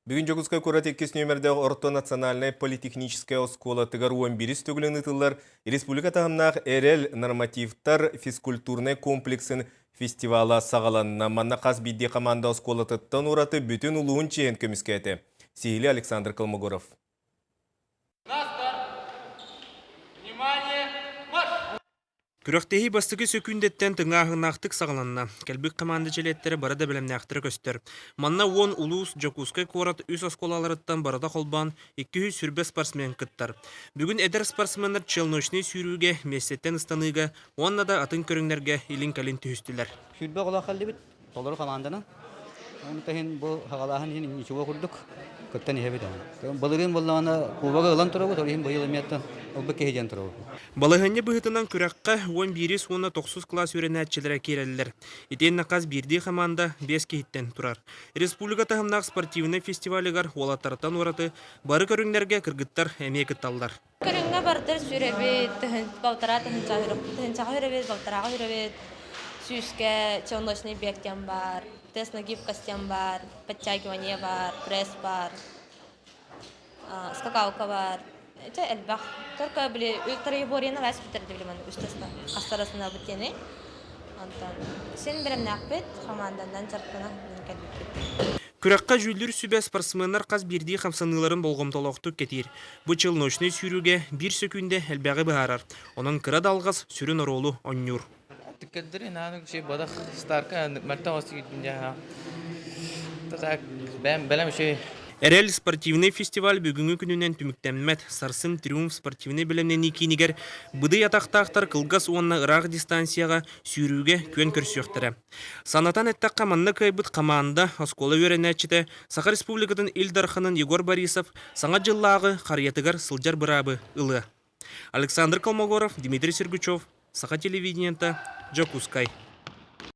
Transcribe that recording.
Бүгүн Дьокуускай куорат иккис нүөмэрдээх орто национальнай политехническай оскуолатыгар 11 төгүлүн ыытыллар республика таһымнаах «Эрэл» нормативтар физкультурнай комплексын фестивала саҕаланна. Манна хас биирдии команда оскуолатыттан ураты бүтүн улууһун чиэһин көмүскээтэ. Сиһилии Александр Колмогоров. Внимание! Марш! Күрэхтэһии бастакы сөкүүндэттэн тыҥааһыннаахтык саҕаланна. Кэлбит хамаанда чилиэттэрэ бары да бэлэмнээхтэрэ көстөр. Манна уон улуус, Дьокуускай куорат үс оскуолаларыттан барыта холбоон 220 спортсмен кыттар. Бүгүн эдэр спортсменнар челночнай сүүрүүгэ, миэстэттэн ыстаныыга уонна да атын көрүҥнэргэ илин-кэлин түһүстүлэр. Сүүрбэ оҕолоох кэллибит. Толору хамаанданан. Оны таһын бу хагалааһын иһин ничего курдук кыттан иһэбит. Былырыын буоллаҕына кубогы ылан турабыт, ол иһин быйыл эмиэ ылбыт киһи диэн турабыт. Балаһыанньа быһыытынан күрэххэ 11 уонна тохсус кылаас үөрэнээччилэрэ киирэллэр. Итиэннэ хас биирдии хамаанда биэс киһиттэн турар. Республика таһымнаах спортивнай фестивалыгар уолаттартан ураты бары көрүҥнэргэ кыргыттар эмиэ кытталлар. Көрүҥҥэ бардыр сүүрэбит, балтараа тыһыынчаҕа үрэбит, балтарааҕа үрэбит, сүүскэ челночный бег диэн баар, тест на гибкость диэн баар, подтягивание баар, пресс баар, скакалка баар. Ити элбэх. Только били троеборьены лас бүтэрди били маны үстесна астарасынабыт диэни. Онтон син бэлэмнээхпит, хамаанданан дьарыктана кэлбиппит. Күрэххэ дьүүллүүр сүбэ спортсменнар хас биирдии хамсаныыларын болҕомтолоохтук кэтиир. Бу челночнай сүүрүүгэ биир сөкүүндэ элбэҕи быһаарар. Онон кыра да алҕас сүрүн оруолу оонньуур. Эрэл спортивнай фестиваль бүгүҥҥү күнүнэн түмүктэммэт. Сарсын Триумф спортивнай бэлэмнэнии киинигэр быдый атахтаахтар кылгас уонна ыраах дистанцияҕа сүүрүүгэ күөн көрсүөхтэрэ. Санатан эттэххэ, манна кыайбыт хамаанда оскуола үөрэнээччитэ Саха Республикатын Ил Дарханын Егор Борисов Саҥа дьыллааҕы харыйатыгар сылдьар быраабы ылыа. Александр Колмогоров, Дмитрий Сергучев, Саха телевидениета, Дьокуускай.